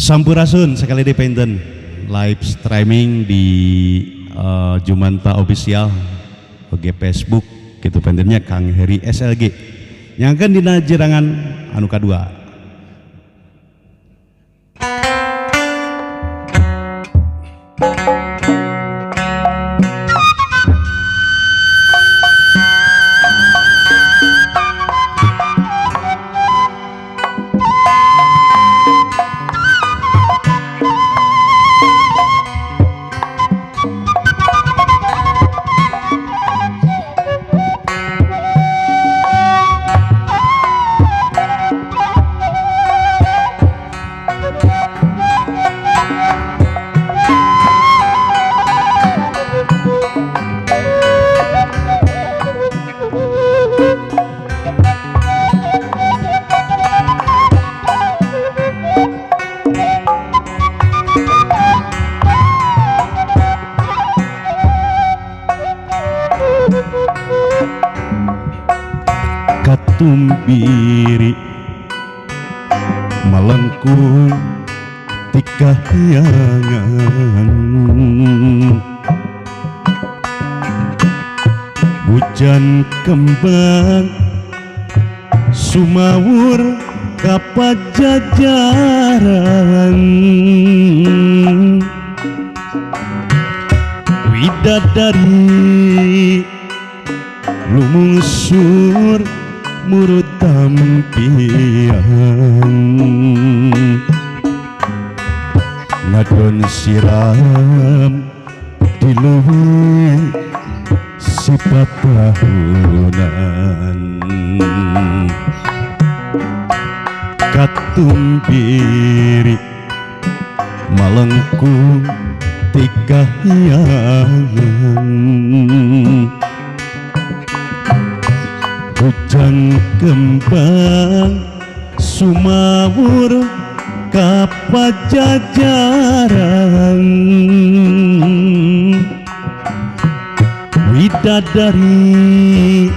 Sampurasun sekali di Penten live streaming di Jumanta Official oge Facebook gitu pentennya Kang Heri SLG nyangkeun dina jirangan anu kadua. Katumbiri malengkung ti kahyangan hujan kembang sumawur ka pajajaran widadari lumungsur murut tampian ngadon siram di leuweung sifat tahunan katumbiri malengkung ti kahyangan hujan kembang sumawur ka pajajaran widadari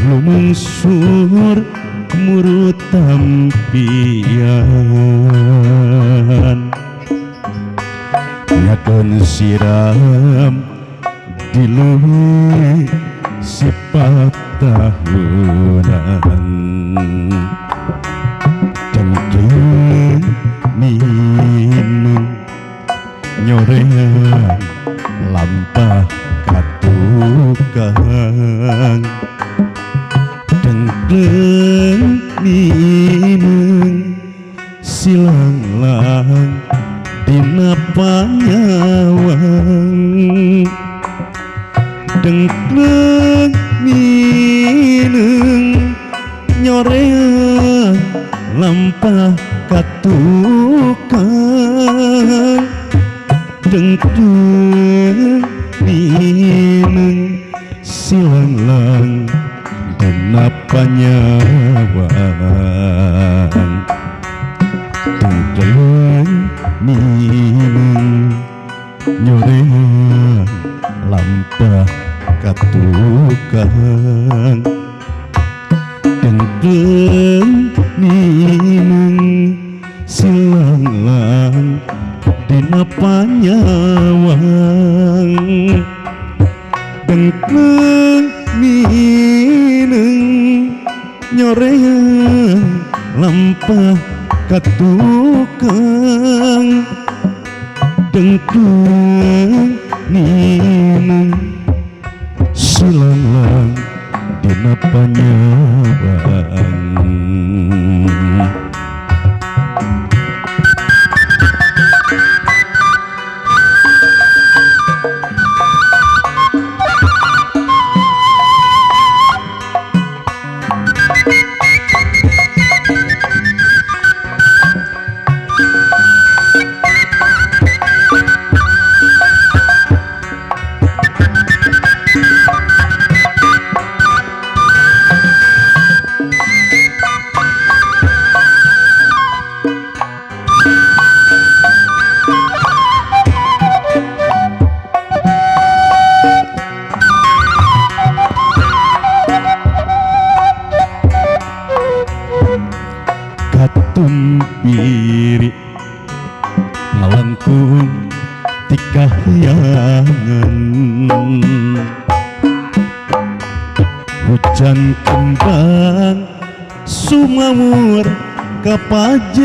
lumungsur murut tampian ngadon siram di leuweung sifat tahunan dengkleng minum nyoreang lampah katukang dengkleng minum silanglang dina panyawang dengkleng mineng nyoreang lampah katukang dengkleng mineng silanglang dina panyawang dengkleng mineng nyoreang lampah katukang dengkleng mineng silanglang dina panyawang dengkleng mineng nyoreang lampah katukang dengkleng mineng silanglang dina panyawang. Katumbiri Malengkung ti kahyangan. Hujan kembang sumawur ka Pajajaran,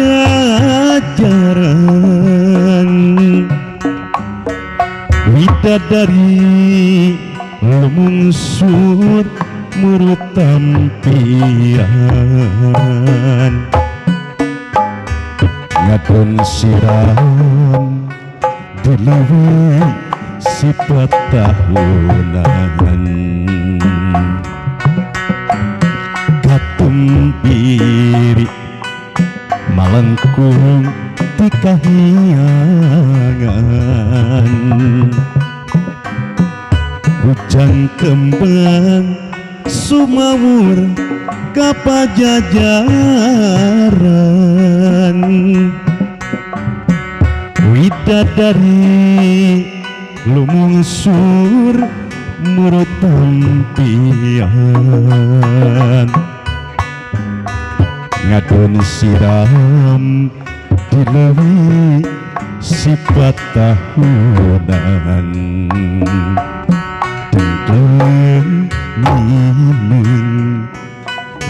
widadari lumungsur murut tampian. Ngadon siram di leuweung sifat tahunan. Katum biri malengkung ti kahyangan. Hujan kembang sumawur ka Pajajaran, widadari lumungsur murut tampian. Ngadon siram di leuweung sifat tahunan. Tengkleng mineng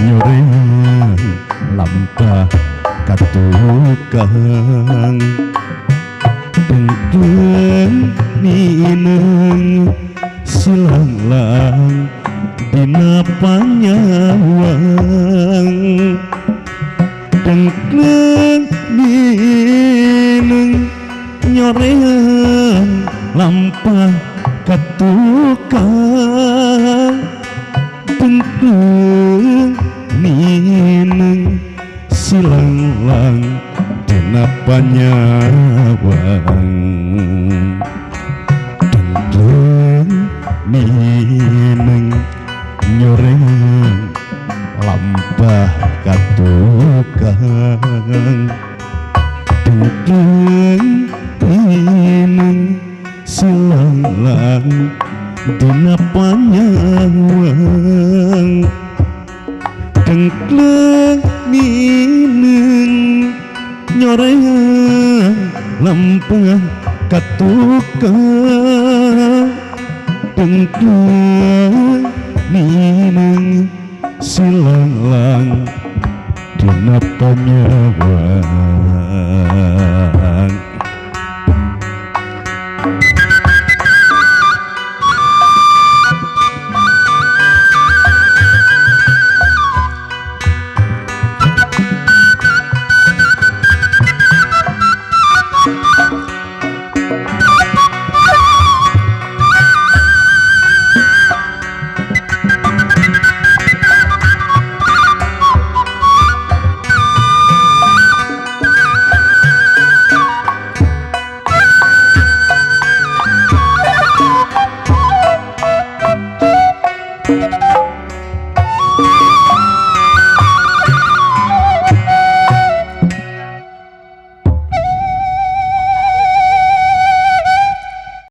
nyoreang lampah ka tukang. Tengkleng mineng silanglang dina panyawang. Tengkleng mineng nyoreang lampah ka tukang. Tengkleng mineng silanglang dina panyawang. Tengkleng mineng nyoreang lampah ka tukang. Tengkleng mineng silanglang dina panyawang. Tengkleng mineng nyoreang lampah ka tukang. Tengkleng mineng silanglang dina panyawang.